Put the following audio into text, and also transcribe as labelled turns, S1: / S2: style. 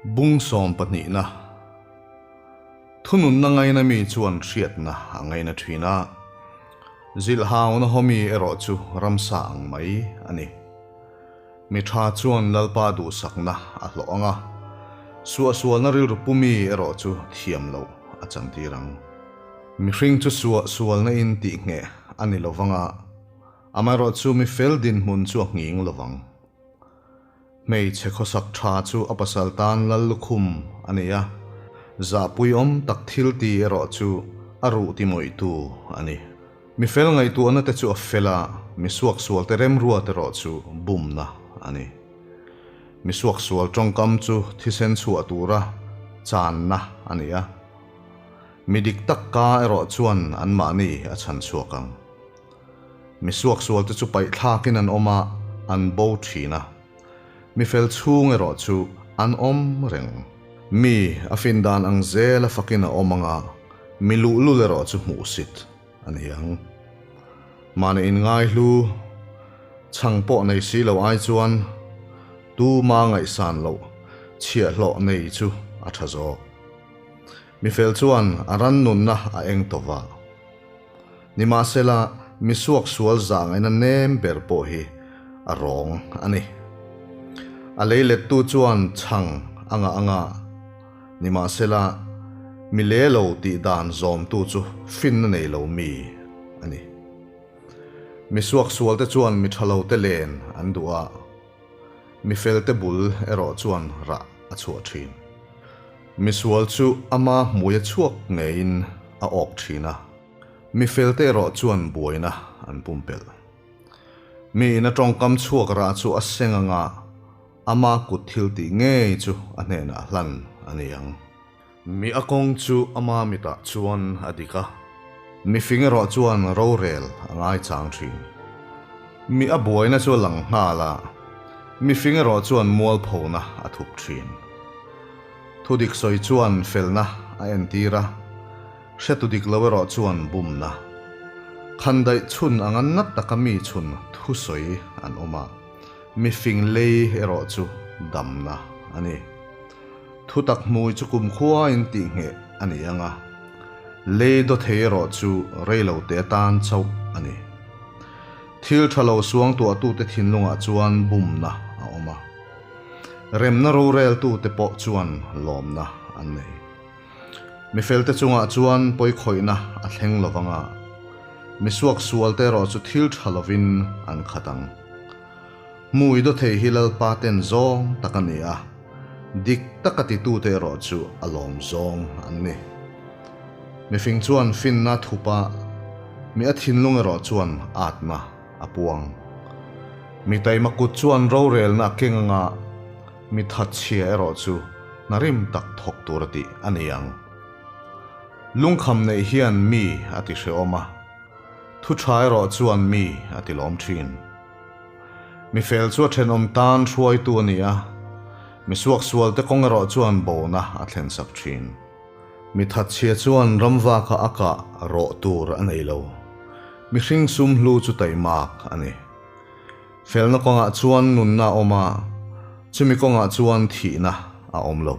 S1: Bung sawmpahnihna, Thununna ngaina mi chuan hriatna a ngaina thin a, zilhhauna hawmi erawh chu ramsa ang mai a ni. Mi tha chuan Lalpa duhsakna a hlawh ang a, suahsualna rilru pumi erawh chu thiam loh a chantir ang. Mihring chu suahsualna in tihngheh a ni lo vang a, amaherawhchu mi fel dinhmun chu a nghing lo vang. Hmeichhe khawsak tha chu a pasal tan lal lukhum a ni a, zahpuiawm tak thil ti erawh chu a ruh ti mawihtu a ni. Mi fel ngaihtuahna te chu a fel a, mi suaksual te remruat erawh chu bumna a ni. Mi suaksual tawngkam chu thisen chhuah tura channa a ni a, mi dik tak ka erawh chuan anmahni a chhan chhuak ang. Mi suaksual te chu paih thlakin an awm a, an bo thin a. Mi fel chhung erawh chu an awm reng. Mi a fin dan ang zel a fakin a awm ang a, mi luhlul erawh chu hmuhsit a ni ang. Mahni inngaihlu chhang pawh nei si lo ai chuan tuma ngaihsan loh chhiahhlawh nei chu a tha zawk. Mi fel chuan a rannunna a eng tawh a. Nimahsela, mi suaksual zahngaihna nem ber pawh hi a rawng a ni. A lei lettu chuan chhang a ngah ang a, nimahsela, mi le lo tih dan zawmtu chu finna nei lo mi a ni. Mi suaksualte chuan mi tha lote len an duh a, mi felte bul erawh chuan rah a chhuah thin. Misual chu ama hmuia chhuak ngeiin a awk thin a, mi felte erawh chuan buaina an pumpelh. Miin a tawngkam chhuak rah chu a seng anga ama kut thil tih ngei chu a hnenah hlan a ni ang. Mi a kawng chu ama mitah chuan a dik a, mi fing erawh chuan rorel a ngaichang thin. Mi a buaina chu a lang nghal a, mi fing erawh chuan mualphona a thup thin. Thudik sawi chuan felna a entir a, hretu dik lo erawh chuan bumna. Khandaih chhun anga nat taka mi chhun thusawi an awm a, mi fing lei erawh chu damna a ni. Thutak hmui chu kumkhuain tihngheh a ni ang a, lei dawthei erawh chu reilo te atan chauh a ni. Thil tha lo suangtuahtute thinlungah chuan bumna a awm a. Remna roreltute pawh chuan lawmna an nei. Mi felte chungah chuan pawikhawihna a thleng lo vang a, mi suaksualte erawh chu thil tha lovin an khat ang. Hmui dawthei hi Lalpa ten zawng tak a ni a, dik taka titute erawh chu a lawm zawng an ni. Mifing chuan finna thup a, mi a thinlung erawh chuan atna a puang. Mi taima kut chuan rorelna a keng anga mi thatchhia erawh chu hna rim tak thawk tur a tih a ni ang. Lungkham neih hian mi a ti hrehawm a, thu tha erawh chuan mi a ti lawm thin. Mi fel chu a thenawm tan hruaitu a ni a, mi suaksualte kawng erawh chuan bona a thlensak thin. Mi thatchhia chuan ramvaka a kah rawh tur a nei lo. Mihring sum hlu chu taimak a ni. Felna kawngah chuan nunna a awm a, chumi kawngah chuan thihna a awm lo.